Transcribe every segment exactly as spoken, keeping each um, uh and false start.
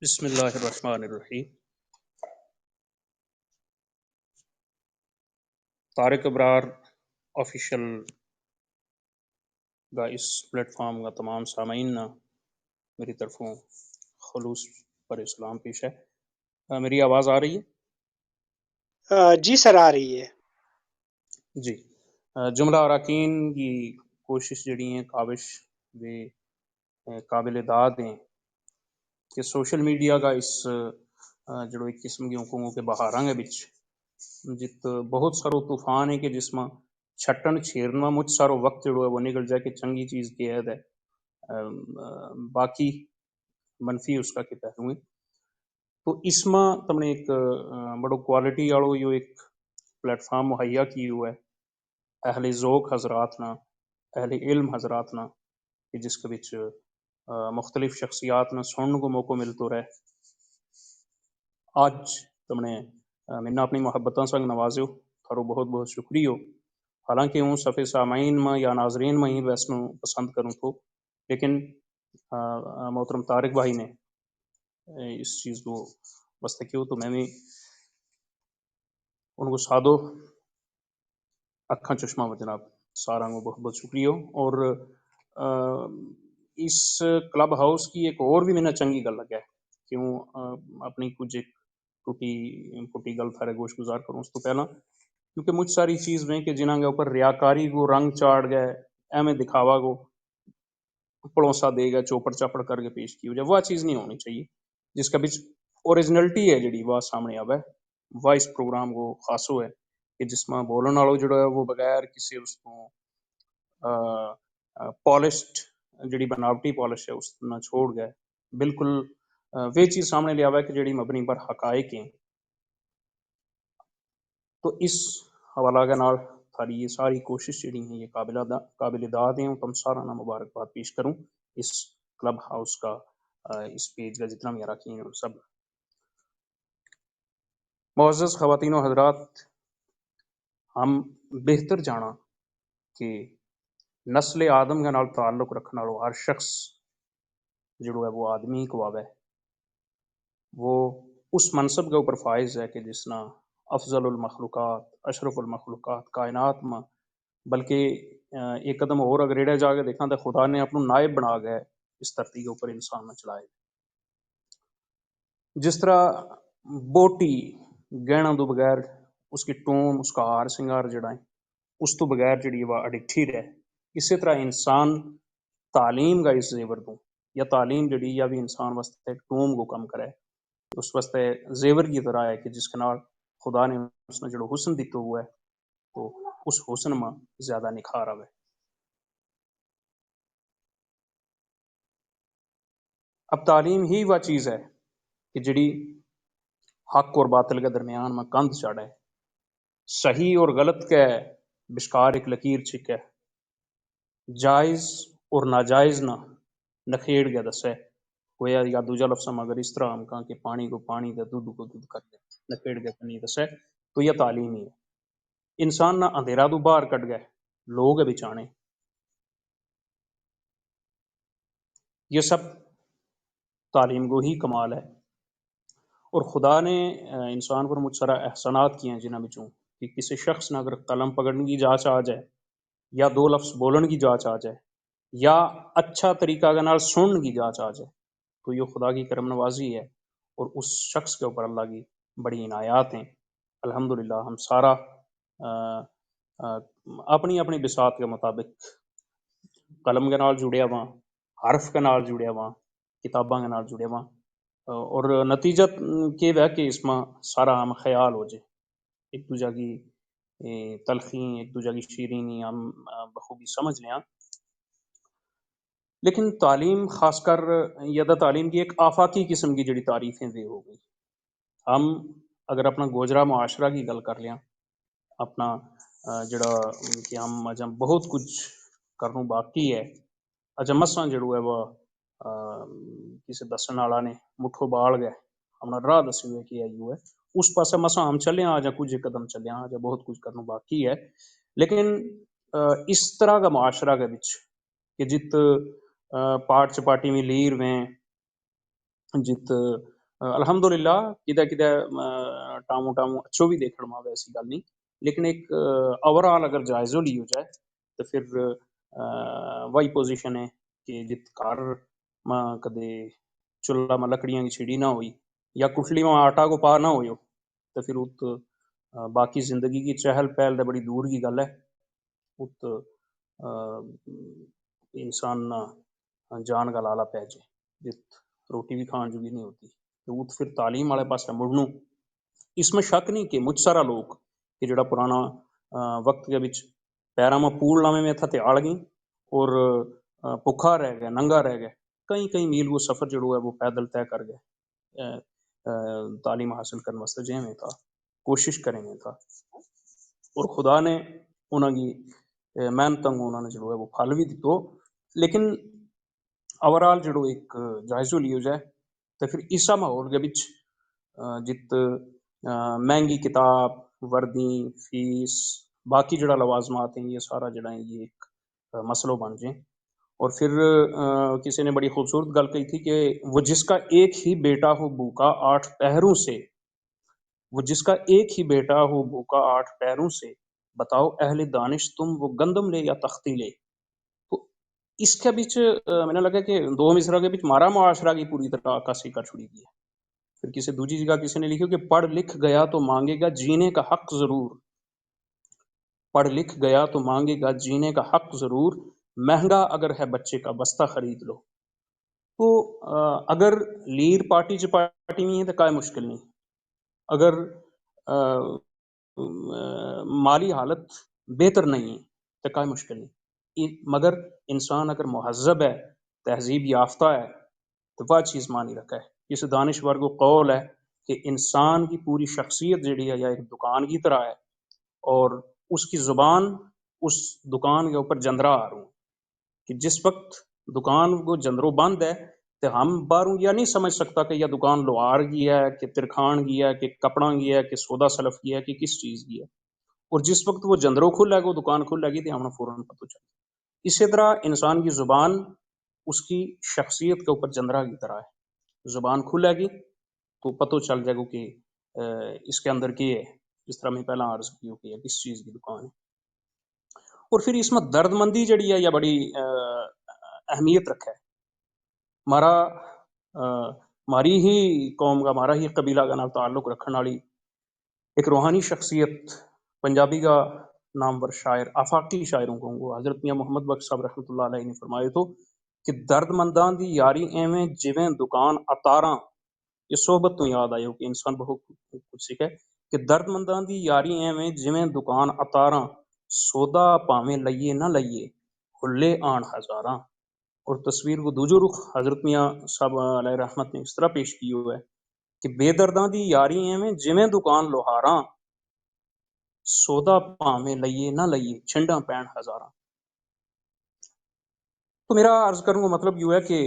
بسم اللہ الرحمن الرحیم۔ طارق ابرار آفیشل کا اس پلیٹ فارم کا تمام سامعین نا میری طرفوں خلوص پر اسلام پیش ہے۔ میری آواز آ رہی ہے؟ جی سر، آ رہی ہے۔ جی، جملہ اراکین کی کوشش جڑی ہیں، کاوش، ویہ قابل داد ہیں کہ سوشل میڈیا کا اس جڑو ایک قسم کی حکومت کے بہاراں کے بچ جت بہت سارو طوفان ہے کہ جس ما چھٹن چھیرن ما مچ سارو وقت جڑو ہے وہ نکل جائے کہ چنگی چیز کے ہے۔ باقی منفی اس کا کے پہلو ہیں۔ تو اس ما تم نے ایک بڑو کوالٹی آڑو یو ایک پلیٹ فارم مہیا کیو ہے۔ اہل ذوق حضرات نا، اہل علم حضرات نا، کہ جس کے بچ مختلف شخصیات نا سنن کو موقع ملتو رہے۔ آج تم نے منا اپنی محبتاں سنگ نوازیو، تھارو بہت بہت شکریہ ہو۔ حالانکہ ہوں صفحے سامعین ما یا ناظرین ما ہی بیسنو پسند کروں تھو، لیکن محترم طارق بھائی نے اس چیز کو واسطے کیو تو میں بھی ان کو سادو اکھاں چشمہ وجنا ساراں کو بہت بہت شکریہ ہو۔ اور اس کلب ہاؤس کی ایک اور بھی مینا چنگی گل لگا ہے کہ ہوں اپنی کچھ ایک ٹوٹی پھوٹی گل تھارے گوش گزار کروں اس تو پہلاں، کیونکہ مچ ساری چیز ویں کہ جنہاں کے اوپر ریاکاری کو رنگ چاڑ گئے، ایویں دکھاوا کو پڑوسا دے گئے چوپڑ چاپڑ کر کے پیش کیو جائے، وہ چیز نہیں ہونی چاہیے۔ جس کا بچ اوریجنلٹی ہے جڑی وہ سامنے آوے، وہ اس پروگرام کو خاصو ہے کہ جس ما بولن آلو جڑو ہے وہ بغیر کسے اس کو پالشڈ، جڑی بناوٹی پالش ہے اس نا چھوڑ گئے، بالکل ویہ چیز سامنے لیا ہوا ہے کہ جڑی مبنی پر حقائق ہیں۔ تو اس حوالہ کے نال تھاری یہ ساری کوشش جڑی ہیں یہ قابل داد ہیں، تم سارا نا مبارکباد پیش کروں۔ اس کلب ہاؤس کا اس پیج کا جتنا بھی اراکین ہیں سب معزز خواتین و حضرات، ہم بہتر جانا کہ نسل آدم کے نال تعلق رکھنے والو ہر شخص جڑو ہے وہ آدمی کو آوے، وہ اس منصب کے اوپر فائز ہے کہ جس نا افضل المخلوقات، اشرف المخلوقات کائنات ما، بلکہ ایک قدم اور اگر ایڑے جا کے دیکھاں تو خدا نے اپنا نائب بنا گیا اس دھرتی کے اوپر انسان نا چلائے۔ جس طرح بوٹی گہناں دو بغیر اس کی ٹوم اس کا ہار سنگار جڑا ہے اس تو بغیر جڑی ہے وہ اڈکٹھی رہے، اسی طرح انسان تعلیم کا اس زیور دوں یا تعلیم جڑی یا بھی انسان واسطے ٹوم کو کم کرے، اس واسطے زیور کی طرح ہے کہ جس کے نال خدا نے اس نے جڑو حسن دیتو ہوا ہے تو اس حسن ما زیادہ نکھار آوے۔ اب تعلیم ہی وہ چیز ہے کہ جڑی حق اور باطل کے درمیان ما کند چڑھے، صحیح اور غلط کے بشکار ایک لکیر چھکے، جائز اور ناجائز نا نکھیڑ کے دسے۔ گویا یا دوجا لفظ ما اگر اس طرح ہم کہاں کہ پانی کو پانی تے دودھ کو دودھ کر کے نکھیڑ کے نہیں دسے تو یہ تعلیم ہی ہے۔ انسان نا اندھیرا تو باہر کڈ گئے، لوگ بچانے۔ یہ سب تعلیم کو ہی کمال ہے۔ اور خدا نے انسان پر مچ سارا احسانات کیے ہیں جنہاں بچوں کہ کسی شخص نے اگر قلم پکڑنے کی جاچ آ جائے یا دو لفظ بولن کی جاچ آ جائے یا اچھا طریقہ کے نال سنن کی جاچ آ جائے تو یہ خدا کی کرم نوازی ہے اور اس شخص کے اوپر اللہ کی بڑی عنایات ہیں۔ الحمدللہ ہم سارا اپنی اپنی بساط کے مطابق قلم کے نال جڑیا واں، حرف کے نال جڑیا واں، کتاباں کے نال جڑیا واں۔ اور نتیجہ کے وہے کہ اس ما سارا ہم خیال ہو جائے، ایک دوجہ کی تلخی، ایک دوجہ کی شیرینی ہم بخوبی سمجھ لیاں۔ لیکن تعلیم خاص کر یا دا تعلیم کی ایک آفاقی قسم کی جڑی تعریفیں ویہ ہو گئی۔ ہم اگر اپنا گوجرا معاشرہ کی گل کر لیاں، اپنا جڑا کہ ہم اجاں بہت کچھ کرنو باقی ہے۔ اجاں مساں جڑو ہے وہ کسے دسن آلا نے مٹھو بال گئے، ہمنا راہ دسی ہوئے کہ ایو ہے، اس پاسے مساں ہم چلے ہاں، اجاں کچھ قدم چلے ہاں، اجاں بہت کچھ کرنو باقی ہے۔ لیکن اس طرح کا معاشرہ کے بچ کہ جت پارٹ چپاٹی میں لیر ویں، جت الحمدللہ، کدے کدے ٹامو ٹامو اچھو بھی دیکھن ما ویسی گل نہیں، لیکن ایک اوور آل اگر جائزو لیو جائے تو پھر واہی پوزیشن ہے کہ جت کار ما کدے چولہا ما لکڑیاں کی چھڑی نہ ہوئی یا کٹلی ما آٹا کو پا نہ ہویو، تو پھر ات باقی زندگی کی چہل پہل دے بڑی دور کی گل ہے۔ ات انسان نا جان کا لالا پے جے، جت روٹی بھی کھان جوگی نہیں ہوتی۔ تو ات پھر تعلیم والے پاسے مڑنو، اس میں شک نہیں کہ مچ سارا لوگ کہ جڑا پرانا وقت کے بچ پیراں ما پوڑ لاویں میں تھا تے آڑ گئی اور بھکھا رہ گئے، ننگا رہ گئے، کئی کئی میل وہ سفر جڑو ہے وہ پیدل طے کر گئے۔ تعلیم حاصل کرنے واسطے جے میں تھا، کوشش کریں میں تھا، اور خدا نے انہاں کی محنتاں کو انہاں نے جڑو ہے وہ پھل بھی دتو۔ لیکن اوور آل جڑو ایک جائزو لیو جائے تو پھر اسا ماحول کے بچ جت مہنگی کتاب، وردی، فیس، باقی جڑا لوازمات ہیں، یہ سارا جڑا ہے یہ ایک مسئلو بن جائیں۔ اور پھر کسی نے بڑی خوبصورت گل کہی تھی کہ وہ جس کا ایک ہی بیٹا ہو بھوکا آٹھ پہروں سے، وہ جس کا ایک ہی بیٹا ہو بھوکا آٹھ پہروں سے، بتاؤ اہل دانش تم وہ گندم لے یا تختی لے؟ تو اس کے بیچ میں نے لگا کہ دو مصرا کے بیچ مارا معاشرہ کی پوری طرح عکاسی کر چھڑی گئی ہے۔ پھر کسی دوجی جگہ کسی نے لکھیو کہ پڑھ لکھ گیا تو مانگے گا جینے کا حق ضرور، پڑھ لکھ گیا تو مانگے گا جینے کا حق ضرور، مہنگا اگر ہے بچے کا بستہ خرید لو۔ تو اگر لیر پارٹی چ پارٹی نہیں ہے تو کائے مشکل نہیں، اگر مالی حالت بہتر نہیں ہے تو کائے مشکل نہیں، مگر انسان اگر مہذب ہے، تہذیب یافتہ ہے، تو وہ چیز معنی رکھا ہے۔ اس دانشور کو قول ہے کہ انسان کی پوری شخصیت جڑی ہے یا ایک دکان کی طرح ہے، اور اس کی زبان اس دکان کے اوپر جندرا آ رہوں کہ جس وقت دکان کو جندرو بند ہے تو ہم باہروں یا نہیں سمجھ سکتا کہ یا دکان لوہار کی ہے کہ ترکھان کی ہے کہ کپڑاں کی ہے کہ سودا سلف کی ہے کہ کس چیز کی ہے، اور جس وقت وہ جندرو کھل ہے گو، دکان کھل ہے گی تو ہمنا فورا پتو چل۔ اسی طرح انسان کی زبان اس کی شخصیت کے اوپر جندرا کی طرح ہے۔ زبان کھل ہے گی تو پتو چل جائے گو کہ اس کے اندر کی ہے، جس طرح میں پہلا عرض کیو کہ کس چیز کی دکان ہے۔ اور پھر اس میں درد مندی جڑی ہے یا بڑی اہمیت رکھے۔ ہمارا ہماری ہی قوم کا، ہمارا ہی قبیلہ کا نال تعلق رکھن والی ایک روحانی شخصیت، پنجابی کا نامور شاعر، آفاقی شاعروں کو ہوں گو، حضرت میاں محمد بخش صاحب رحمت اللہ علیہ نے فرمایو تھو کہ درد منداں دی یاری ایویں جویں دکان اتاراں، یہ صحبت تو یاد آیو کہ انسان بہت کچھ سیکھے کہ درد منداں دی یاری ایویں جویں دکان اتاراں، سودا پاویں لئیے نہ لئیے، ہلے آن ہزاراں۔ اور تصویر کو دوجو رخ حضرت میاں صاحب علیہ رحمت نے اس طرح پیش کیو ہے کہ بے درداں دی یاری ایویں جویں دکان لوہاراں، سودا پاویں لئیے نہ لئیے، چھنڈاں پین ہزاراں۔ تو میرا عرض کروں کا مطلب یوہ ہے کہ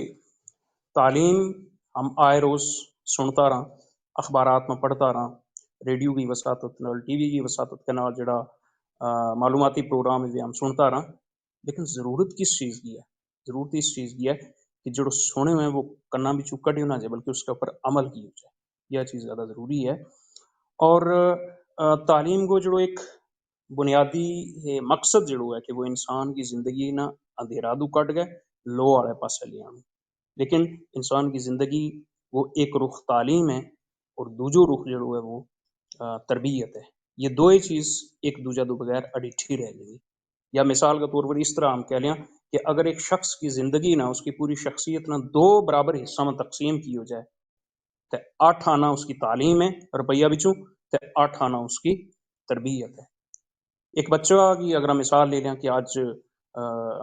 تعلیم ہم آئے روز سنتا رہاں، اخبارات ما پڑھتا رہاں، ریڈیو کی وساطت نال، ٹی وی کی وساطت کے نال جڑا معلوماتی پروگرام ہے ہم سنتا رہاں، لیکن ضرورت کس چیز کی ہے؟ ضرورت اس چیز کی ہے کہ جڑو سنے ہوئے وہ کنا بچوں کڈیو نہ جائے، بلکہ اس کے اوپر عمل کیو جائے۔ یہ چیز زیادہ ضروری ہے۔ اور تعلیم کو جڑو ایک بنیادی مقصد جڑو ہے کہ وہ انسان کی زندگی نا اندھیرا دو کڈ گئے، لو آڑے پاسے لے آنو۔ لیکن انسان کی زندگی وہ ایک رخ تعلیم ہے اور دوجو رخ جڑو ہے وہ تربیت ہے۔ یہ دوئے چیز ایک دوجہ دو بغیر اڈیٹھی رہ گئی۔ یا مثال کے طور پر اس طرح ہم کہہ لیاں کہ اگر ایک شخص کی زندگی نا، اس کی پوری شخصیت نا دو برابر حصہ میں تقسیم کیو جائے، تے اٹھ آنا اس کی تعلیم ہے روپیہ بچوں، تے اٹھ آنا اس کی تربیت ہے۔ ایک بچہ کی اگر ہم مثال لے لیاں کہ آج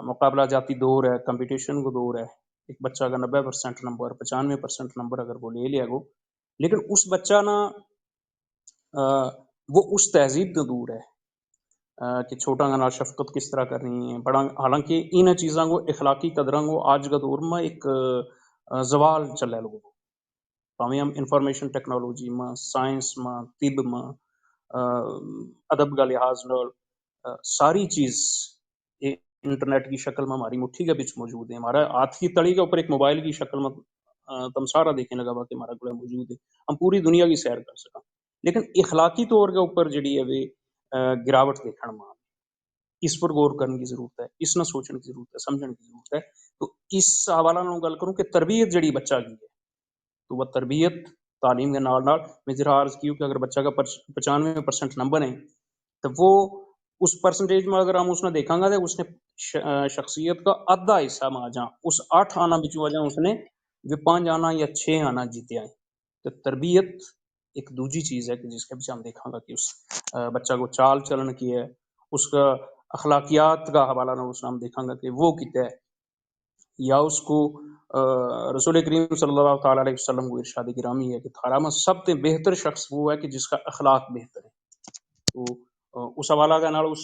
مقابلہ جاتی دور ہے، کمپٹیشن کو دور ہے، ایک بچہ اگر نبے پرسنٹ نمبر، پچانوے پرسنٹ نمبر اگر وہ لے لیا گو، لیکن اس بچہ نا وہ اس تہذیب تو دور ہے کہ چھوٹا کا نال شفقت کس طرح کرنی ہے، بڑا۔ حالانکہ ان چیزاں کو، اخلاقی قدراں کو آج کا دور ما ایک زوال چلے لوگوں کو، پاویں ہم انفارمیشن ٹیکنالوجی ما، سائنس ما، طب ما، ادب کا لحاظ نال ساری چیز انٹرنیٹ کی شکل ما ہماری مٹھی کے بچ موجود ہیں، ہمارا ہاتھ کی تڑی کے اوپر ایک موبائل کی شکل ما تم سارا دیکھیں لگا ہوا کہ ہمارا گلا موجود ہے، ہم پوری دنیا کی سیر کر سکاں۔ لیکن اخلاقی طور کے اوپر جیڑی ہے ویہ گراوٹ دیکھن ما، اس پر غور کرنے کی ضرورت ہے، اس نا سوچنے کی ضرورت ہے، سمجھنے کی ضرورت ہے۔ تو اس حوالہ نال گل کروں کہ تربیت جیڑی بچہ کی ہے، تو وہ تربیت، تعلیم کے نال نال میں ذرا عرض کیوں کہ اگر بچہ کا پچانوے پرسنٹ نمبر ہیں، تو وہ اس پرسنٹیج ما اگر ہم اس نا دیکھاں گا تو اس نے شخصیت کا ادھا حصہ ما آ جاں، اس اٹھ آنا بچوں آ جاں، اس نے ویہ پنج آنا یا چھ آنا جیتیا ہیں۔ تو تربیت ایک دوجی چیز ہے کہ جس کے پیچھے ہم دیکھاں گا کہ اس بچہ کو چال چلن کی ہے، اس کا اخلاقیات کا حوالہ نال اس نا ہم دیکھاں گا کہ وہ کتا ہے، یا اس کو رسول کریم صلی اللہ تعالی علیہ وسلم کو ارشاد گرامی ہے کہ تھارا ما سب تے بہتر شخص وہ ہے کہ جس کا اخلاق بہتر ہے۔ تو اس حوالہ کا نال اس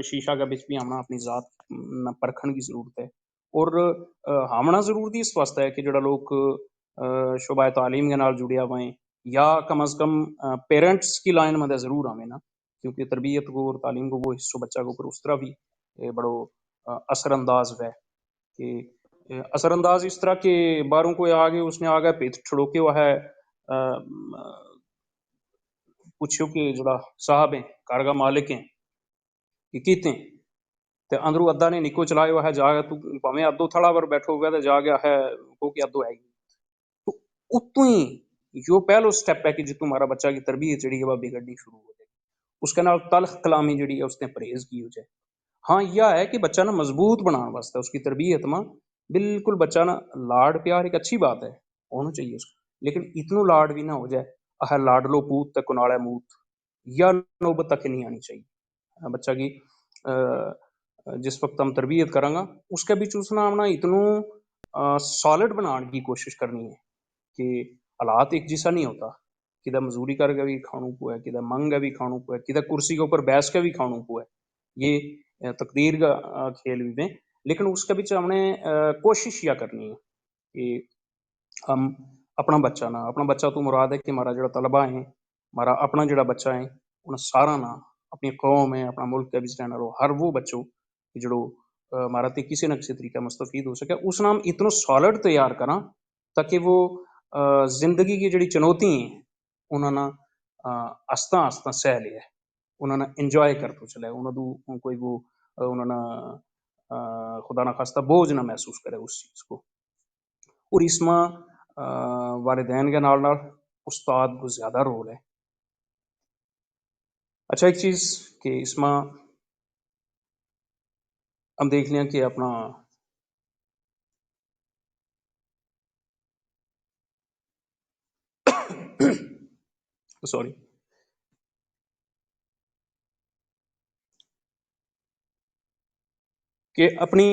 شیشہ کا بچ بھی ہمنا اپنی ذات نا پرکھن کی ضرورت ہے۔ اور ہمنا ضرورت اس واسطے ہے کہ جڑا لوگ شعبہ تعلیم کے نال جڑیا ہوئے ہیں، یا کم از کم پیرنٹس کی لائن ما ضرور آویں نا، کیونکہ تربیت کو اور تعلیم کو وہ حصو بچہ کو اوپر اس طرح بھی بڑو اثر انداز ہوئے کہ اثر انداز اس طرح کہ باہروں کوئی آ گئے، اس نے آ گئے پیت چھڑو کے وہ ہے پوچھیو کہ جڑا صاحب ہیں، گھر کا مالک ہیں، کہ کیتے ہیں؟ تے اندروں ادا نے نکو چلائے وہ ہے، جا گیا تو پاویں ادو تھڑا پر بیٹھو ہوئے تے جا گیا ہے، کو کہ ادو ہے ہی۔ تو اتوں ہی یوہ پہلو سٹیپ ہے کہ جتوں ہمارا بچہ کی تربیت جیڑی ہے وہ بگڑنی شروع ہو جائے، اس کے نال تلخ کلامی جیڑی ہے اس نے پرہیز کی ہو جائے۔ ہاں، یا ہے کہ بچہ نا مضبوط بنان واسطے اس کی تربیت ما بالکل بچہ نا لاڈ پیار ایک اچھی بات ہے، ہونو چاہیے اس کو، لیکن اتنو لاڈ بھی نہ ہو جائے، اہے لاڈ لو پوت تے کناڑے موت، یا نوبت تک نہیں آنی چاہیے۔ بچہ کی جس وقت ہم تربیت کراں گا، اس کے بچ اس نا ہم نا اتنو سالڈ بنان کی کوشش کرنی ہے کہ حالات ایک جیسا نہیں ہوتا، کدھر مزوری کر کے بھی کھانو پوئے، کدھر منگ کے بھی کھانو پوئے، کدھر کرسی کے اوپر بیس کے بھی کھانو پوئے۔ یہ تقدیر کا کھیل بھی میں، لیکن اس کے بچ ہم نے کوشش یا کرنی ہے کہ ہم اپنا بچہ نا، اپنا بچہ تو مراد ہے کہ ہمارا جڑا طلبہ ہیں، ہمارا اپنا جڑا بچہ ہیں، انہاں سارا نا، اپنی قوم ہے، اپنا ملک کے بچ رہنا رو ہر وہ بچو کہ جڑو ہمارا تے کسی نہ کسی طریقہ مستفید ہو سکے، اس نا ہم اتنو سالڈ تیار کراں تاکہ وہ زندگی کی جڑی چنوتی ہیں انہاں نا آستاں آستاں سہ لے، انہاں نا انجوائے کرتو چلے، انہاں دو کوئی وہ انہاں نا خدا نا خاصتا بوجھ نہ محسوس کرے اس چیز کو۔ اور اس ما والدین کے نال نال استاد کو زیادہ رول ہے۔ اچھا، ایک چیز کہ اس ما ہم دیکھ لیاں کہ اپنا سوری، کہ اپنی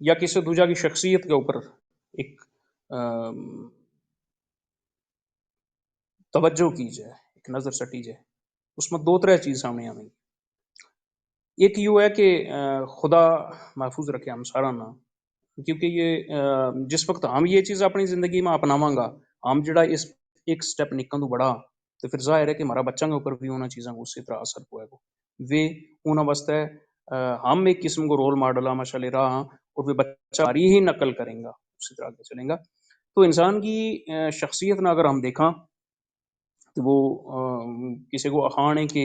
یا کسی دوجہ کی شخصیت کے اوپر ایک توجہ کی جائے، ایک نظر سٹی جائے، اس میں دو ترے چیز سامنے آویں۔ ایک یوہ ہے کہ خدا محفوظ رکھے ہم سارا نا، کیونکہ یہ جس وقت ہم یہ چیز اپنی زندگی ما اپناواں گا، ہم جڑا اس ایک سٹیپ نکن تو بڑا، تو پھر ظاہر ہے کہ ہمارا بچاں کے اوپر بھی انہاں چیزاں کو اسی طرح اثر پوئے گو۔ ویہ انہاں واسطے ہم ایک قسم کو رول ماڈل ہاں، ماشاءاللہ راہ ہاں، اور ویہ بچہ ہماری ہی نقل کریں گا، اسی طرح آگے چلیں گا۔ تو انسان کی شخصیت نا اگر ہم دیکھاں تو وہ کسی کو اخان ہے کہ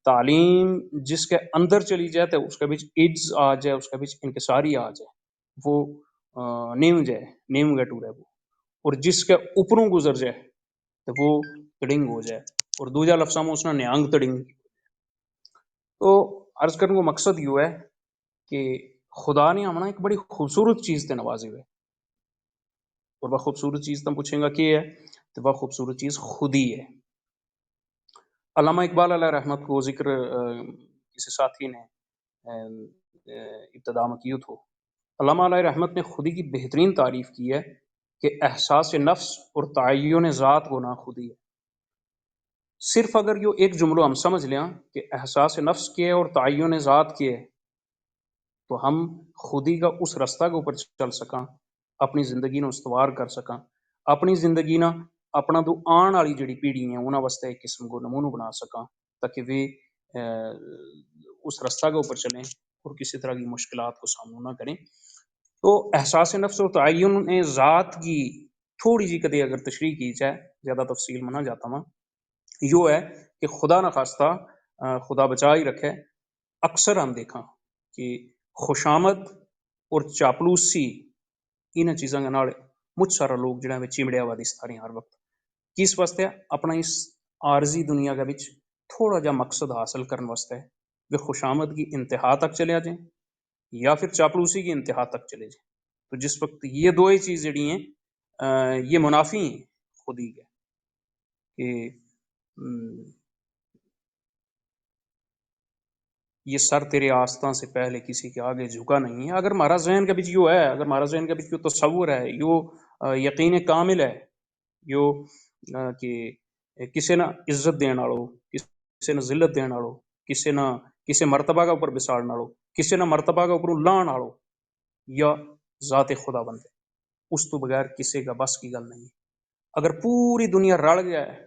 تعلیم جس کے اندر چلی جائے تو اس کے بچ عجز آ جائے، اس کے بچ انکساری آ جائے، وہ نیو جائے، نیو گٹو رہے وہ، اور جس کے اوپروں گزر جائے تو وہ تڑنگ ہو جائے، اور دوجا لفظاں میں اس نا نیانگ تڑنگ۔ تو عرض کرنے کو مقصد یوہ ہے کہ خدا نے ہمنا ایک بڑی خوبصورت چیز تے نوازی ہوئے، اور وہ خوبصورت چیز تم پوچھیں گا کہ ہے؟ تو وہ خوبصورت چیز خود ہی ہے۔ علامہ اقبال علیہ رحمت کو ذکر کسی ساتھی نے ابتدا میں کیو تھو۔ علامہ علیہ رحمت نے خودی کی بہترین تعریف کی ہے کہ احساس نفس اور تعین ذات کو نہ خودی ہے۔ صرف اگر یوہ ایک جملو ہم سمجھ لیاں کہ احساس نفس کیا ہے اور تعین ذات کیا ہے، تو ہم خودی کا اس رستہ کے اوپر چل سکاں، اپنی زندگی نا استوار کر سکاں، اپنی زندگی نا اپنا دو آن آلی جیڑی پیڑھی ہیں انہاں واسطے ایک قسم کو نمونو بنا سکاں، تاکہ ویہ اس رستہ کے اوپر چلیں اور کسی طرح کی مشکلات کو سامنو نہ کریں۔ تو احساس نفس اور تعین ذات کی تھوڑی جی کدے اگر تشریح کی جائے، زیادہ تفصیل ما نہ جاتا ہاں، یوہ ہے کہ خدا نخواستہ خدا بچا ہی رکھے، اکثر ہم دیکھاں کہ خوشامد اور چاپلوسی، انہاں چیزاں کے نال مچ سارا لوگ جڑا ہے چمڑیا ہوا دستا رہی ہر وقت۔ کس واسطے؟ اپنا اس عارضی دنیا کے بچ تھوڑا جا مقصد حاصل کرن واسطے، ویہ خوشامد کی انتہا تک چلیا جائیں یا پھر چاپلوسی کی انتہا تک چلے جائیں۔ تو جس وقت یہ دوئے چیز جڑی ہیں، یہ منافی ہیں خودی کے کہ یہ سر تیرے آستاں سے پہلے کسی کے آگے جھکا نہیں ہے۔ اگر ہمارا ذہن کا بچ یوہ ہے، اگر ہمارا ذہن کا بچ یوہ تصور ہے، یوہ یقین کامل ہے، یوہ کہ کسے نا عزت دین آلو، کسے نا ذلت دین آلو، کسے نا کسے مرتبہ کا اپر بساڑن آلو، کسے نا مرتبہ کا اپروں لان آلو، یا ذات خدا بند ہے، اس تو بغیر کسے کا بس کی گل نہیں ہے۔ اگر پوری دنیا رل گیا ہے،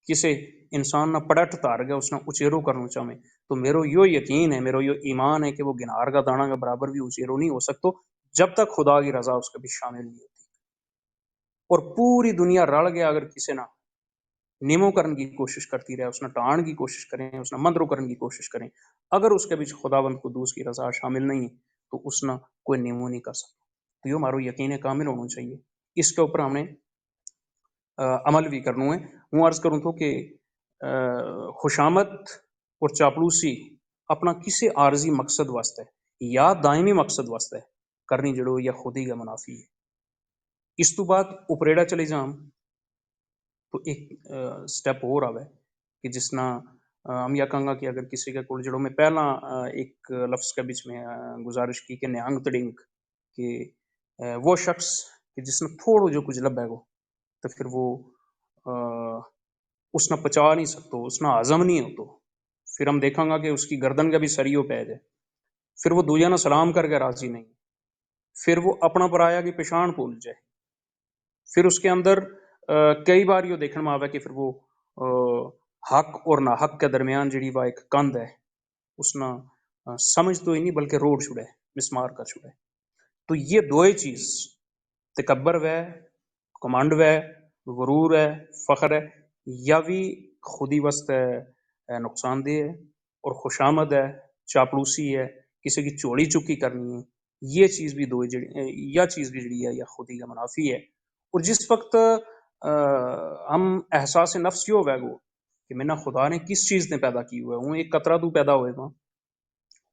کسے انسان نا پڑٹ تار گیا، اس نا اچیرو کرنو چاہویں، تو میرو یوہ یقین ہے، میرو یوہ ایمان ہے کہ وہ گنار کا دانا کا برابر بھی اچیرو نہیں ہو سکتو جب تک خدا کی رضا اس کے بھی شامل نہیں ہوتی۔ اور پوری دنیا رل گیا اگر کسے نا نیمو کرن کی کوشش کرتی رہے، اس نا ٹان کی کوشش کریں، اس نا مندرو کرن کی کوشش کریں، اگر اس کے بچ خداوند قدوس کی رضا شامل نہیں ہے، تو اس نا کوئی نیمو نہیں کر سکتا۔ تو یوہ ہمارو یقین کامل ہونو چاہیے، اس کے اپر ہم نے عمل بھی کرنو ہے۔ ہوں عرض کروں تھو کہ خوشامد اور چاپلوسی اپنا کسے عارضی مقصد واسطے یا دائمی مقصد واسطے کرنی جڑو یا خودی کا منافی ہے۔ اس تو بعد اپریڑا چلے جاں، تو ایک سٹیپ ہور آوے کہ جس نا ہم یا کہاں گا کہ اگر کسی کے کول جڑو میں پہلا ایک لفظ کے بچ میں گزارش کی کہ نیانگ تڑنگ، کہ وہ شخص کہ جس نا تھوڑو جو کچھ لبھے گو، تو پھر وہ اس نا پچا نہیں سکتو، اس نا ہضم نہیں ہوتو۔ پھر ہم دیکھاں گا کہ اس کی گردن کا بھی سریو پے جائے۔ پھر وہ دوجہ نا سلام کر کے راضی نہیں، پھر وہ اپنا پرایا کی پشان پول جائے۔ پھر اس کے اندر کئی بار یوہ دیکھن ما آوے کہ پھر وہ حق اور ناحق کے درمیان جڑی وہ ایک کند ہے، اس نا سمجھ تو ہی نہیں بلکہ روڑ چھڑے، مسمار کر چھڑے۔ تو یہ دوئے چیز، تکبر وے، کمنڈ وے، غرور ہے، فخر ہے، یا وی خودی واسطے نقصان دہ ہے۔ اور خوشامد ہے، چاپلوسی ہے، کسی کی چوڑی چکی کرنی ہے، یہ چیز بھی دوئے جڑی یا چیز بھی جڑی ہے یا خودی کا منافی ہے۔ اور جس وقت ہم احساس نفس یوہ ہووے گو کہ میں نا خدا نے کس چیز نے پیدا کی ہوئے ہوں، ایک قطرہ تو پیدا ہوئے گا،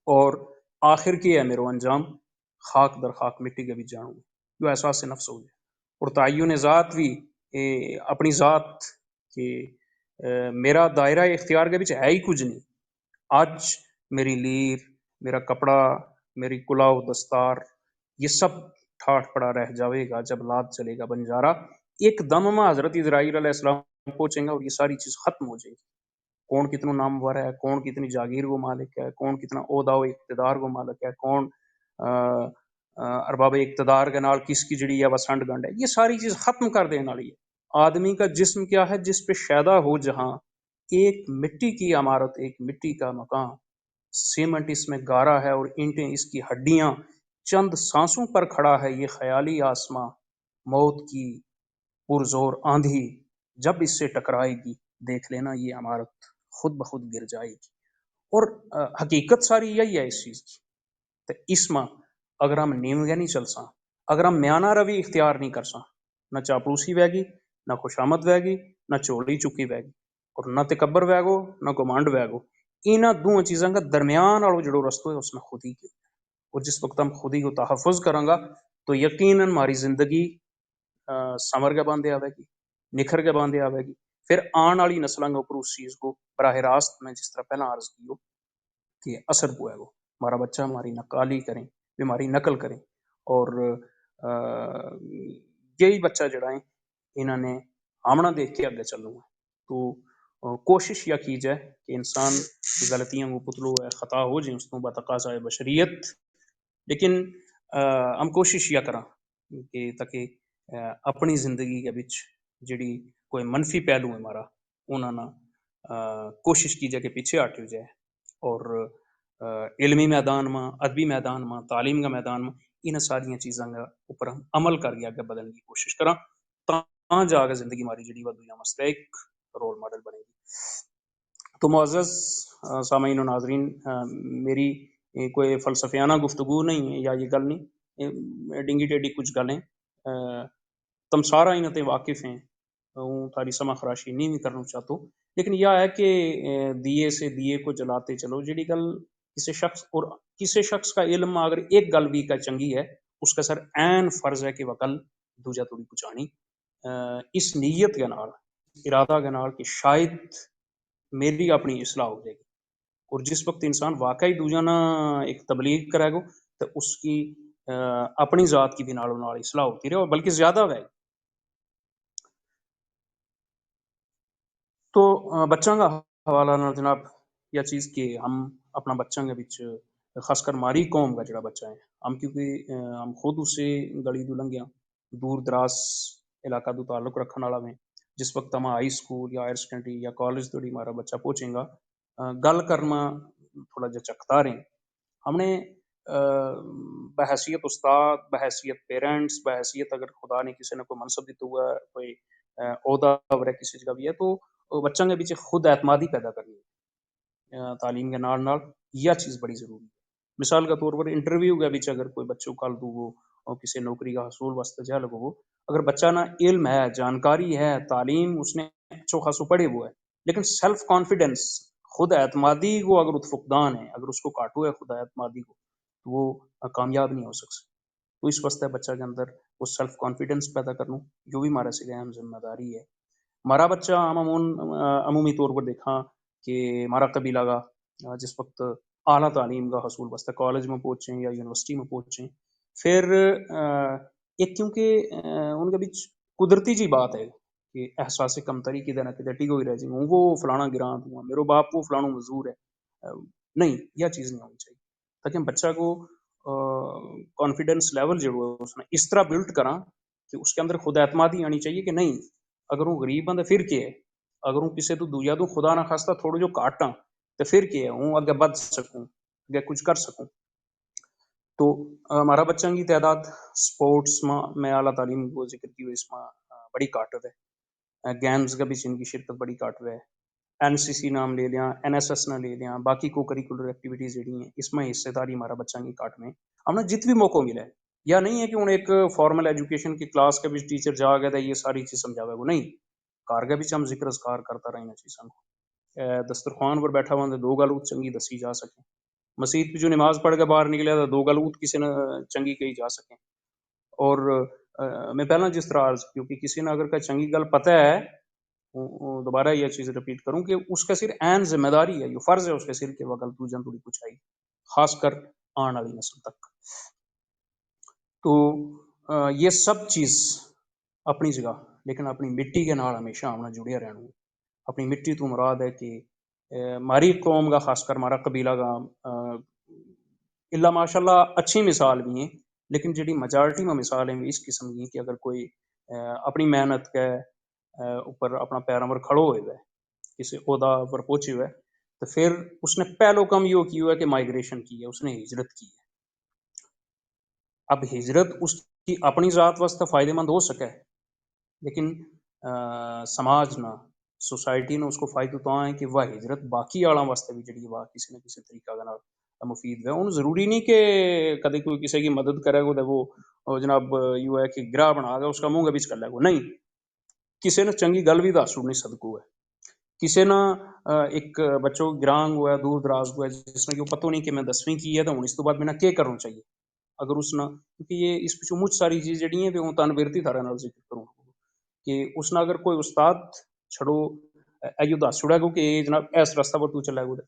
اور آخر کے ہے میرو انجام؟ خاک در خاک مٹی کے بچ جانو۔ یوہ احساس نفس ہو جائے۔ اور تعین ذات بھی اپنی ذات کہ میرا دائرہ اختیار کے بچ ہے ہی کچھ نہیں۔ اج میری لیر، میرا کپڑا، میری کلا و دستار، یہ سب ٹھاٹھ پڑا رہ جاوے گا جب لاد چلے گا بنجارا۔ ایک دم ما حضرت عزرائیل علیہ السلام پہنچیں گا اور یہ ساری چیز ختم ہو جائے گی۔ کون کتنو نامور ہے، کون کتنی جاگیر کو مالک ہے، کون کتنا عہدہ و اقتدار کو مالک ہے، کون ارباب اقتدار کے نال کس کی جڑی ہے وہ سنڈ گنڈ ہے، یہ ساری چیز ختم کر دینے والی ہے۔ آدمی کا جسم کیا ہے؟ جس پہ شیدا ہو جہاں، ایک مٹی کی عمارت، ایک مٹی کا مکان، سیمنٹ اس میں گارا ہے اور اینٹیں اس کی ہڈیاں، چند سانسوں پر کھڑا ہے یہ خیالی آسماں۔ موت کی پرزور آندھی جب اس سے ٹکرائے گی، دیکھ لینا یہ عمارت خود بخود گر جائے گی۔ اور حقیقت ساری یہی ہے اس چیز کی۔ تو اس ما اگر ہم نیمگے نہیں چلساں، اگر ہم میانہ روی اختیار نہیں کرساں، نہ چاپلوسی وہے گی، نہ خوشامد وہے گی، نہ چوڑی چکی وہے گی، اور نہ تکبر وہے گو، نہ گمانڈ وہے گو۔ انہاں دوہاں چیزاں کا درمیان آلو جڑو رستو ہے، اس میں خودی کیوں ہے۔ اور جس وقت ہم خودی کو تحفظ کراں گا، تو یقیناً ہماری زندگی سمر کے باندھے آوے گی، نکھر کے باندھے آوے گی۔ پھر آن آلی نسلاں کے اپر اس چیز کو براہ راست، میں جس طرح پہلاں عرض کیو، کہ اثر پوئے گو۔ ہمارا بچہ ہماری نقالی کریں، ہماری نقل کریں۔ اور یہی بچہ جڑا ہے، انہاں نے آمنا دیکھ کے اگے چلوں ہے۔ تو کوشش یا کی جائے کہ انسان غلطیاں کو پتلو ہے، خطا ہو جائیں، اس کو بتقاضا ہے بشریت۔ لیکن ہم کوشش یا کراں کہ تاکہ اپنی زندگی کے بچ جڑی کوئی منفی پہلو ہے ہمارا، انہاں نا کوشش کی جائے کہ پیچھے ہٹیو جائے۔ اور علمی میدان ما، ادبی میدان ما، تعلیم کا میدان ما، انہاں ساریاں چیزاں کا اپر ہم عمل کر کے اگے بدھن کی کوشش کراں، تاں جا کے زندگی ماری جیڑی وا دوجیاں واسطے ایک رول ماڈل بنے گی۔ تو معزز سامعین و ناظرین، میری کوئی فلسفیانہ گفتگو نہیں ہے یا یہ گل نہیں، ڈنگی ٹیڈی کچھ گل ہیں۔ تم سارا انہاں تے واقف ہیں، ہوں تھاری سما خراشی نہیں بھی کرنا چاہتو، لیکن یہ ہے کہ دیے سے دیے کو جلاتے چلو، جیڑی گل کسی شخص اور کسی شخص کا علم اگر ایک گل بھی کا چنگی ہے، اس کا سر عین فرض ہے کہ وہ گل دوجا توڑی پہنچانی، اس نیت کے نال، ارادہ کے نال کہ شاید میری اپنی اصلاح ہو جائے گی۔ اور جس وقت انسان واقعی دوجا نا ایک تبلیغ کرے گو، تو اس کی اپنی ذات کی بھی نالوں نال اصلاح ہوتی رہے اور بلکہ زیادہ ہوئے۔ تو بچاں کا حوالہ نال جناب، یہ چیز کہ ہم اپنا بچاں کے بچ، خاص کر ماری قوم کا جڑا بچہ ہے، ہم کیونکہ ہم خود اسے گلی دو لنگیاں، دور دراز علاقہ دو تعلق رکھن والا میں، جس وقت ہم ہائی سکول یا ہائر سیکنڈری یا کالج توڑی ہمارا بچہ پہنچیں گا، گل کرنا تھوڑا جا چکتا رہیں۔ ہم نے بحیثیت استاد، بحیثیت پیرنٹس، بحیثیت اگر خدا نے کسی نے کوئی منصب دیتا ہوا ہے، کوئی عہدہ ورہ کسی جگہ بھی ہے، تو بچوں کے پیچھے خود اعتمادی پیدا کرنی ہے۔ تعلیم کے نال نال یہ چیز بڑی ضروری ہے۔ مثال کا طور پر انٹرویو کے پیچھے اگر کوئی بچوں کل دو وہ کسی نوکری کا حصول واسطے جا لگو وہ، اگر بچہ نا علم ہے، جانکاری ہے، تعلیم اس نے اچھو خاصو پڑھے وہ ہے، لیکن سیلف کانفیڈنس، خود اعتمادی کو اگر ات فقدان ہے، اگر اس کو کاٹو ہے خود اعتمادی کو، تو وہ کامیاب نہیں ہو سکتا۔ تو اس واسطے بچہ کے اندر وہ سیلف کانفیڈنس پیدا کرنو، جو بھی ہمارا سگے اہم ذمہ داری ہے۔ ہمارا بچہ عموماً عمومی طور پر دیکھا کہ ہمارا قبیلہ کا جس وقت اعلیٰ تعلیم کا حصول واسطے کالج میں پہنچیں یا یونیورسٹی میں پہنچیں، پھر ایک کیونکہ ان کے بیچ قدرتی جی بات ہے کہ احساس کمتری کدھر نہ کدھر ٹیک ہوئی رہ جائیں، ہوں وہ فلانا گراں تو ہوں، میرو باپ وہ فلانو مزدور ہے۔ نہیں، یہ چیز نہیں ہونی چاہیے۔ تاکہ ہم بچہ کو کانفیڈنس لیول جو ہے اس نے اس طرح بلڈ کراں کہ اس کے اندر خود اعتمادی آنی چاہیے کہ نہیں، اگر ہوں غریب ہاں تو پھر کیا ہے؟ اگر ہوں کسی تو دوجا تو خدا نہ خاصتا تھوڑو جو کاٹاں تو پھر کیا ہے؟ ہوں اگے بدھ سکوں، اگے کچھ کر سکوں۔ تو ہمارا بچاں کی تعداد سپورٹس ما میں اعلیٰ تعلیم کو ذکر کیو، اس ما بڑی کاٹت ہے۔ گیمز کا بھی چین کی شرکت بڑی کاٹت ہے۔ این سی سی نام لے لیاں، این ایس ایس نام لے لیاں، باقی کو کریکولر ایکٹیویٹیز جیڑی ہیں اس ما حصے داری ہمارا بچاں کی کاٹت میں۔ ہم نا جت بھی موقع ملے، یا نہیں ہے کہ ہن ایک فارمل ایجوکیشن کی کلاس کے وچ ٹیچر جا کے تے یہ ساری چیز سمجھاوے گو نہیں۔ گھر کے وچ ہم ذکر اذکار کرتا رہنا چیز سن کو دسترخوان پر بیٹھا ہوا تے دو گل ات چنگی دسی جا سکے۔ مسیت وچوں نماز پڑھ کے باہر نکلیا تے دو گل ات کسے نا چنگی کہی جا سکے۔ اور میں پہلاں جس طرح عرض کیوں کہ کسے نا اگر کا چنگی گل پتہ ہے، دوبارہ یہ چیز رپیٹ کروں کہ اس کا صرف عین ذمہ داری ہے، یہ فرض ہے اس کے سر کے وہ گل دوجاں توڑی پہنچائی، خاص کر آن والی نسل تک۔ تو یہ سب چیز اپنی جگہ، لیکن اپنی مٹی کے نال ہمیشہ آمنا جڑیا رہنا۔ اپنی مٹی تو مراد ہے کہ ماری قوم کا، خاص کر مارا قبیلہ کا، اللہ ماشاءاللہ اچھی مثال بھی ہیں، لیکن جیڑی میجارٹی میں مثال ہیں اس قسم کی کہ اگر کوئی اپنی محنت کے اوپر اپنا پیراں پر کھڑو ہوئے ہوئے، کسی عہدہ پر پہنچے ہوئے، تو پھر اس نے پہلو کم یوہ کیو ہے کہ مائیگریشن کی ہے، اس نے ہجرت کی ہے۔ اب ہجرت اس کی اپنی ذات واسطے فائدے مند ہو سکے، لیکن سماج نا، سوسائٹی نا اس کو فائدو تاں ہے کہ وہ ہجرت باقی آلاں واسطے بھی جیڑی ہے وہ کسی نہ کسی طریقہ کے نال مفید ہوئے۔ انہوں ضروری نہیں کہ کدے کوئی کسی کی مدد کرے گو تے وہ جناب یوہ ہے کہ گراہ بنا کے اس کا منہ کے بچ کر لے گو، نہیں۔ کسے نا چنگی گل بھی دس چھوڑنی صدقو ہے۔ کسے نا ایک بچو گرانگ ہوا ہے، دور دراز ہوا ہے، جس نا یوہ پتو نہیں کہ میں دسویں کی ہے تو ہن اس تو بعد مینا کے کرنو چاہیے۔ اگر اس نا، کیونکہ یہ اس پچھو مچ ساری چیز جیڑی ہیں وہ تن بیرتی تھارے نال ذکر کروں کہ اس نا اگر کوئی استاد چھڑو ایو دس چھڑا گو کہ جناب ایس رستہ پر تو چلا گو دے۔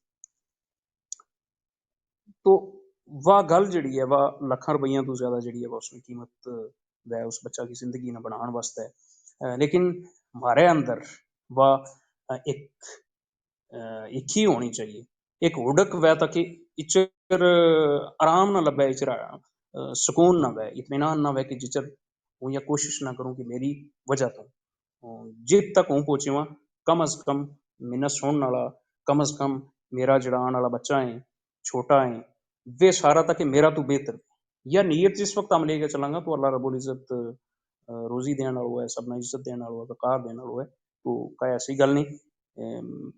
تو واہ گل جیڑی ہے واہ لکھاں روپیاں تو زیادہ جیڑی ہے واہ اس نے قیمت وے اس بچہ کی زندگی نا بنان واسطے۔ لیکن مارے اندر واہ ایک ایک ہی ہونی چاہیے، ایک ہوڈک وے تاکہ اچر آرام نہ لبے، اچر سکون نہ وے، اطمینان نہ وے کہ جچر ہوں یا کوشش نہ کروں کہ میری وجہ تو جت تک ہوں پہنچے واں، کم از کم مینا سنن والا، کم از کم میرا جڑا آن والا بچہ ہیں، چھوٹا ہیں، ویہ سارا تک میرا تو بہتر۔ یا نیت جس وقت ہم لے کے چلاں گا تو اللہ رب العزت روزی دین والو ہے، سب نا عزت دین والو ہے، وقار دین والو ہے۔ تو کائے ایسی گل نہیں۔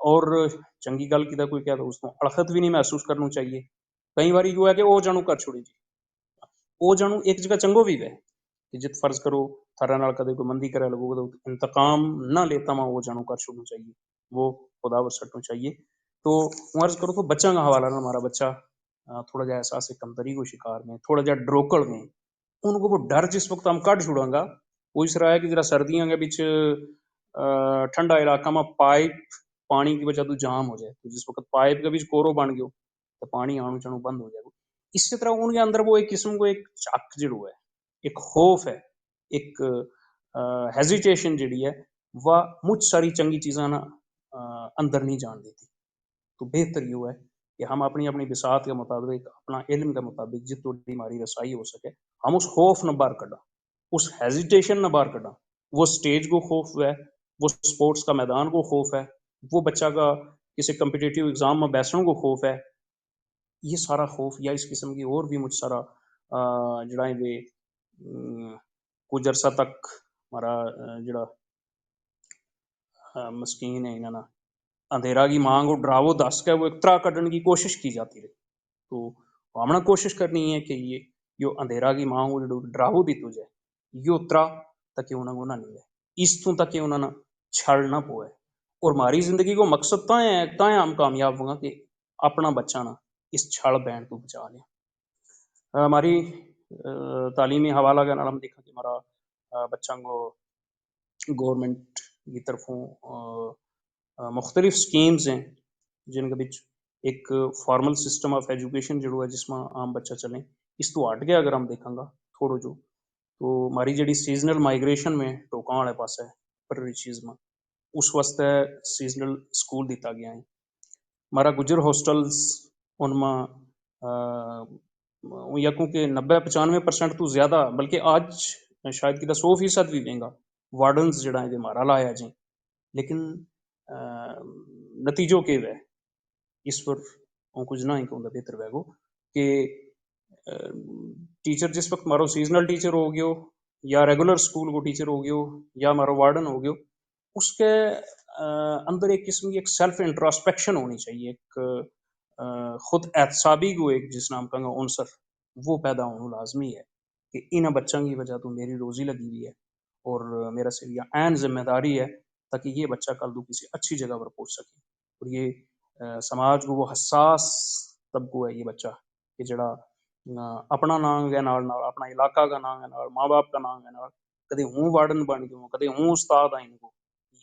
اور چنگی گل کیتا کوئی کہتا اس کو اڑخت بھی نہیں محسوس کرنا چاہیے۔ کئی باری یوہ ہے کہ او جنو کر چھوڑی جی، او جنو ایک جگہ چنگو بھی وے کہ جت فرض کرو تھارا نال کدے کوئی مندی کرے لگو گا تو انتقام نہ لیتا ما وہ جنو کر چھوڑنا چاہیے، وہ خدا پر سٹنا چاہیے۔ تو عرض کرو تو بچاں کا حوالہ نال ہمارا بچہ تھوڑا جا احساس کمتری کو شکار میں، تھوڑا جا ڈروکل میں، ان کو وہ ڈر جس وقت ہم کڈ چھوڑاں گا، وہ اس رہا ہے کہ جرا سردیاں کے بچ ٹھنڈا علاقہ ما پائپ پانی کی وجہ تو جام ہو جائے، تو جس وقت پائپ کے بچ کورو بن گیو تو پانی آنو چانو بند ہو جائے گا۔ اس طرح ان کے اندر وہ ایک قسم کو ایک چک جڑو ہے، ایک خوف ہے، ایک ہیزیٹیشن جڑی ہے، وہ مچ ساری چنگی چیزاں نا اندر نہیں جان دیتی۔ تو بہتر یوہ ہے کہ ہم اپنی اپنی بساط کے مطابق، اپنا علم کے مطابق جتنی ہماری رسائی ہو سکے، ہم اس خوف نا باہر کڈاں، اس ہیزیٹیشن نا باہر کڈاں۔ وہ سٹیج کو خوف ہے، وہ سپورٹس کا میدان کو خوف ہے، وہ بچہ کا کسی کمپیٹیٹیو ایگزام ما بیسنو کو خوف ہے۔ یہ سارا خوف یا اس قسم کی اور بھی مچ سارا جڑا ہے وے کچھ عرصہ تک ہمارا جڑا مسکین ہے انہاں نا اندھیرا کی مانگ اور ڈراوو دس کے وہ ایک طرح کڈن کی کوشش کی جاتی رہی۔ تو ہمنا کوشش کرنی ہے کہ یہ یوہ اندھیرا کی مانگ اور ڈراوو دیتو جائے، یوہ طرح تاکہ انہاں کو نہ نیوے، اس تو تاکہ انہاں نا چھڑ نہ پوے۔ اور ہماری زندگی کو مقصد تاں ہے، تاں ہے ہم کامیاب ہوں گا کہ اپنا بچہ نا اس چھڑ بین کو بچا لیا۔ ہماری تعلیمی حوالہ کا نال ہم دیکھا کہ ہمارا بچہ کو گورنمنٹ کی طرفوں مختلف سکیمز ہیں، جن کے بچ ایک فارمل سسٹم آف ایجوکیشن جڑو ہے جس ما عام بچہ چلیں۔ اس تو ہٹ کے اگر ہم دیکھاں گا تھوڑو جو، تو ہماری جڑی سیزنل مائیگریشن میں ٹوکاں والے پاس ہے، پرری چیز ما اس واسطے سیزنل سکول دیتا گیا ہے۔ ہمارا گجر ہاسٹلز ان ما یا کیونکہ نبے پچانوے پرسنٹ تو زیادہ، بلکہ آج شاید کتا سو فیصد بھی مہنگا وارڈنز جڑا ہے کہ ہمارا لایا جی۔ لیکن نتیجو کے وے، اس پر ہوں کچھ نہ ہی کہوں دا بہتر وے گو کہ ٹیچر جس وقت ہمارو سیزنل ٹیچر ہو گیو یا ریگولر سکول کو ٹیچر ہو گیو یا ہمارو وارڈن ہو گیو، اس کے اندر ایک قسم کی ایک سیلف انٹراسپیکشن ہونی چاہیے، ایک خود احتسابی کو ایک جس نام کہاں گا عنصر، وہ پیدا ہونو لازمی ہے کہ انہاں بچاں کی وجہ تو میری روزی لگی ہوئی ہے اور میرا سر یا عین ذمہ داری ہے تاکہ یہ بچہ کل دو کسی اچھی جگہ پر پہنچ سکے۔ اور یہ سماج کو وہ حساس طبقو ہے یہ بچہ کہ جڑا اپنا ناں کے نال نال، اپنا علاقہ کا ناں کے نال، ماں باپ کا ناں کے نال، کدے ہوں وارڈن بن گیو، کدے ہوں استاد آئیں کو،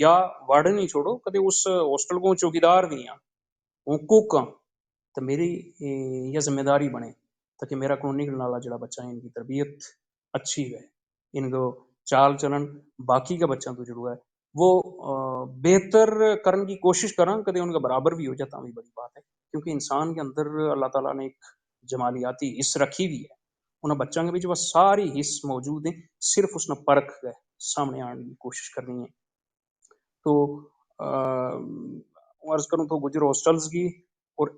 یا وارڈن ہی چھوڑو، کدے اس ہاسٹل کو چوکیدار بھی ہاں، ہوں کوک ہاں، تو میری یہ ذمہ داری بنے تاکہ میرا کو نکلنے والا جڑا بچہ ہے ان کی تربیت اچھی ہوئے، ان کو چال چلن باقی کا بچہ تو جڑو ہے وہ بہتر کرن کی کوشش کراں، کدے ان کا برابر بھی ہو جاتا بھی بڑی بات ہے۔ کیونکہ انسان کے اندر اللہ تعالیٰ نے ایک جمالیاتی حص رکھی ہوئی ہے، انہاں بچاں کے بچ وہ ساری حص موجود ہیں، صرف اس نے پرکھ کے سامنے آنے کی کوشش کرنی ہے۔ تو عرض کروں تو گجر ہاسٹلز کی اور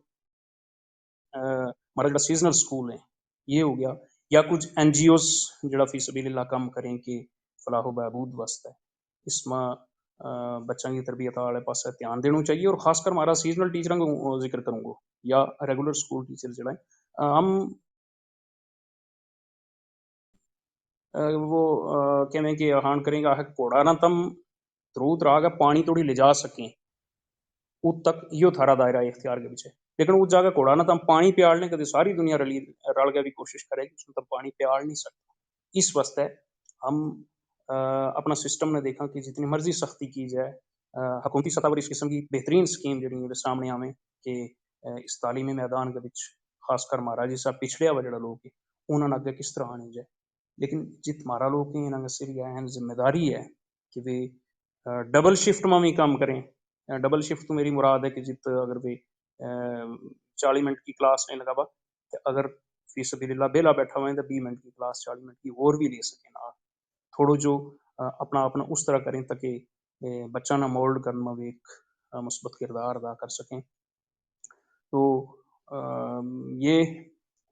ہمارا جڑا سیزنل سکول ہے، یہ ہو گیا، یا کچھ این جی اوز جڑا فی سبیل اللہ کم کریں کہ فلاح و بہبود واسطے، اس ما بچاں کی تربیت والے پاسے دھیان دینو چاہیے۔ اور خاص کر ہمارا سیزنل ٹیچراں کو ذکر کروں گو یا ریگولر سکول ٹیچر جڑا ہے، ہم وہ کہویں کہ آہان کریں گا کہ گھوڑا نا تم ترو ترا کے پانی توڑی لے جا سکیں، ات تک یوہ تھارا دائرہ اختیار کے بچ ہے۔ لیکن ات جا کے گھوڑا نا تم پانی پیال نے کدے ساری دنیا رل کے بھی کوشش کرے کہ اس نا تم پانی پیال نہیں سکتا۔ اس واسطے ہم اپنا سسٹم نے دیکھاں کہ جتنی مرضی سختی کی جائے، حکومتی سطح پر اس قسم کی بہترین سکیم جڑی ہیں سامنے آویں کہ اس تعلیمی میدان کے بچ خاص کر مہاراجی صاحب پچھڑیا ہوا جڑا لوگ ہے، انہاں نا اگے کس طرح آنی جائے۔ لیکن جت مہارا لوگ ہیں انہاں کا سر یا اہم ذمہ داری ہے کہ ویہ ڈبل شفٹ ما وی کم کریں۔ ڈبل شفٹ تو میری مراد ہے کہ جت اگر ویہ چالی منٹ کی کلاس نہیں لگا با، تو اگر فی سبیل اللہ بیلا بیٹھا ہوئے تو بیس منٹ کی کلاس چالی منٹ کی ہور بھی لے سکیں نال۔ تھوڑو جو اپنا اپنا اس طرح کریں تاکہ بچاں نا مولڈ کرن ما ویہ ایک مثبت کردار ادا کر سکیں۔ تو یہ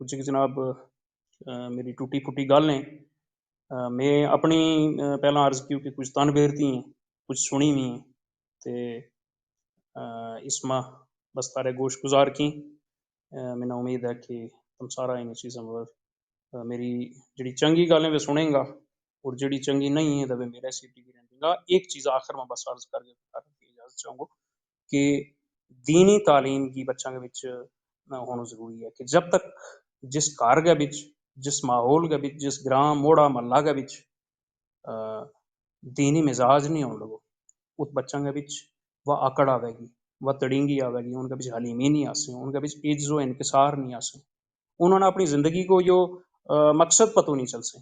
کچھ جناب میری ٹوٹی پھوٹی گل ہیں۔ میں اپنی پہلاں عرض کیوں کہ کچھ تن بیرتی ہیں، کچھ سنی وی ہیں، تے اس ما بس تارے گوش گزار کی۔ منا امید ہے کہ تم سارا انہیں چیزاں پر میری جڑی چنگی گل ہے وہ سنیں گا، اور جڑی چنگی نہیں ہے تو وہ میرے سیٹی کی رہنے دیں گا۔ ایک چیز آخر میں بس عرض کر کے اجازت چاہوں گا کہ دینی تعلیم کی بچاں کے وچ ہونا ضروری ہے کہ جب تک جس گھر کے وچ، جس ماحول کے وچ، جس گراں موڑا محلہ کے وچ دینی مزاج نہیں ہون لگو، ات بچاں کے وچ وہ آکڑ آوے گی، وہ تڑینگی آوے گی، ان کے وچ حلیمی نہیں آسے، ان کے وچ عجز و انکسار نہیں آسے۔ انہوں نے اپنی زندگی کو یوہ مقصد پتو نہیں چلسے۔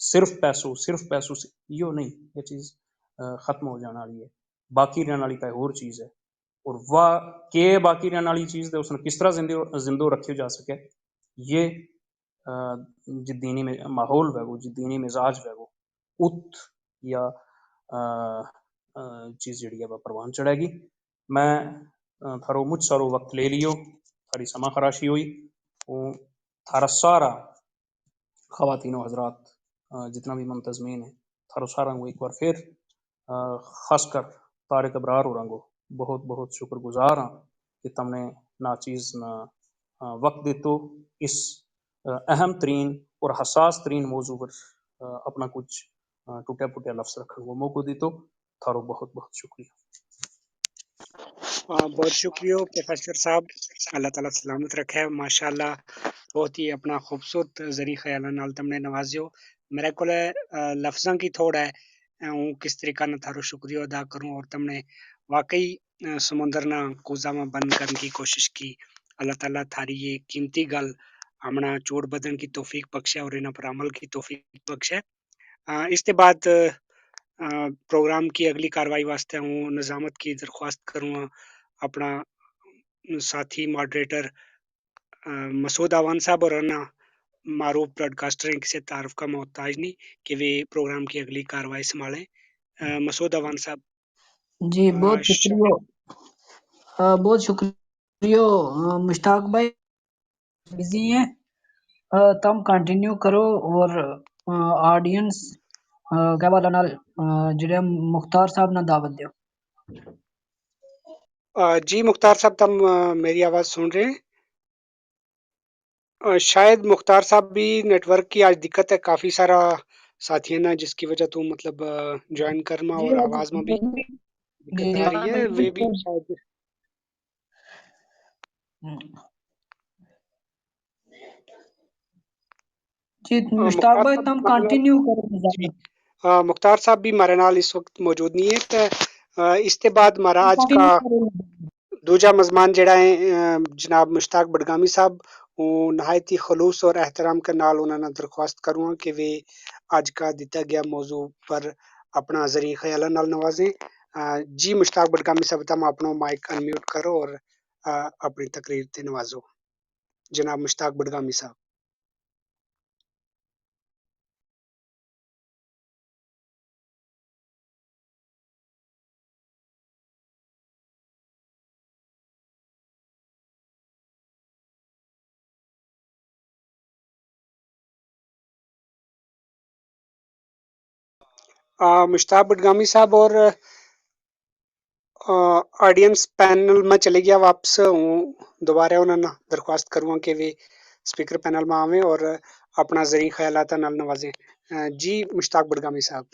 صرف پیسو، صرف پیسو سے یوہ نہیں، یہ چیز ختم ہو جانا والی ہے۔ باقی رہنا والی کوئی ہور چیز ہے۔ اور وہ کہ باقی رہنا والی چیز تے اس نے کس طرح زندو رکھیو جا سکے، یہ جدینی ماحول ویگو، جدینی مزاج ویگو، ات یا چیز جیڑی ہے وہ پروان چڑھے گی۔ میں تھارو مچ سارو وقت لے لیو، تھاری سما خراشی ہوئی، وہ تھارا سارا خواتین و حضرات، جتنا بھی منتظمین ہیں، تھارو سارا کو ایک بار پھر خاص کر طارق ابرار ہوراں کو بہت بہت شکر گزار ہاں کہ تم نے ناچیز نا وقت دیتو، اس اہم ترین اور حساس ترین موضوع پر اپنا کچھ ٹوٹیا پھوٹیا لفظ رکھنے کو موقع دیتو۔ تھارو بہت بہت شکریہ۔ بہت شکریہ پروفیسر صاحب، اللہ تعالیٰ سلامت رکھے۔ ماشاءاللہ، بہت ہی اپنا خوبصورت ذریعہ خیالہ نال تم نے نوازیو۔ میرے کول لفظاں کی تھوڑ ہے، ہوں کس طریقہ نا تھارو شکریہ ادا کروں، اور تم نے واقعی سمندر نا کوزا ما بند کرن کی کوشش کی۔ اللہ تعالیٰ تھاری یہ قیمتی گل ہمنا چوڑ بدن کی توفیق بخشے اور انہاں پر عمل کی توفیق بخشے۔ اس تے بعد پروگرام کی اگلی کاروائی واسطے ہوں نظامت کی درخواست کروں ہاں اپنا ساتھی ماڈریٹر مسعود اعوان صاحب اور انا معروف براڈکاسٹر ہیں، کسے تعارف کا محتاج نہیں کہ وہ پروگرام کی اگلی کاروائی سنبھالیں۔ مسعود اعوان صاحب۔ جی، بہت شکریہ۔ بہت شکریہ مشتاق بھائی، بزی ہیں۔ تم کنٹینیو کرو اور آڈینس کے حوالے نال جڑے مختار صاحب نا دعوت دیو۔ جی مختار صاحب، تم میری آواز سن رہے ہیں؟ شاید مختار صاحب بھی نیٹ ورک کی آج دقت ہے، کافی سارا ساتھیاں نا، جس کی وجہ تو مطلب جوائن کرنا اور آواز ما بھی دقت آ رہی ہے، وہ بھی شاید۔ جی مشتاق بھائی، تم کنٹینیو کرو۔ مختار صاحب بھی ہمارے نال اس وقت موجود نہیں ہے، تو اس کے بعد ہمارا آج کا دوجا مزمان جڑا ہیں جناب مشتاق بڑگامی صاحب، وہ نہایت ہی خلوص اور احترام کے نال انہاں نا درخواست کروں کہ وہ آج کا دتا گیا موضوع پر اپنا ذریعہ خیالہ نال نوازیں۔ جی مشتاق بڑگامی صاحب، تم اپنو مائیک انمیوٹ کرو اور اپنی تقریر تے نوازو۔ جناب مشتاق بڑگامی صاحب۔ مشتاق بڈگامی صاحب اور آڈینس پینل ما چلے گیا واپس۔ ہوں دوبارہ انہاں نا درخواست کروں گا کہ ویہ اسپیکر پینل ما آویں اور اپنا زرعی خیالات نال نوازیں۔ جی مشتاق بڈگامی صاحب۔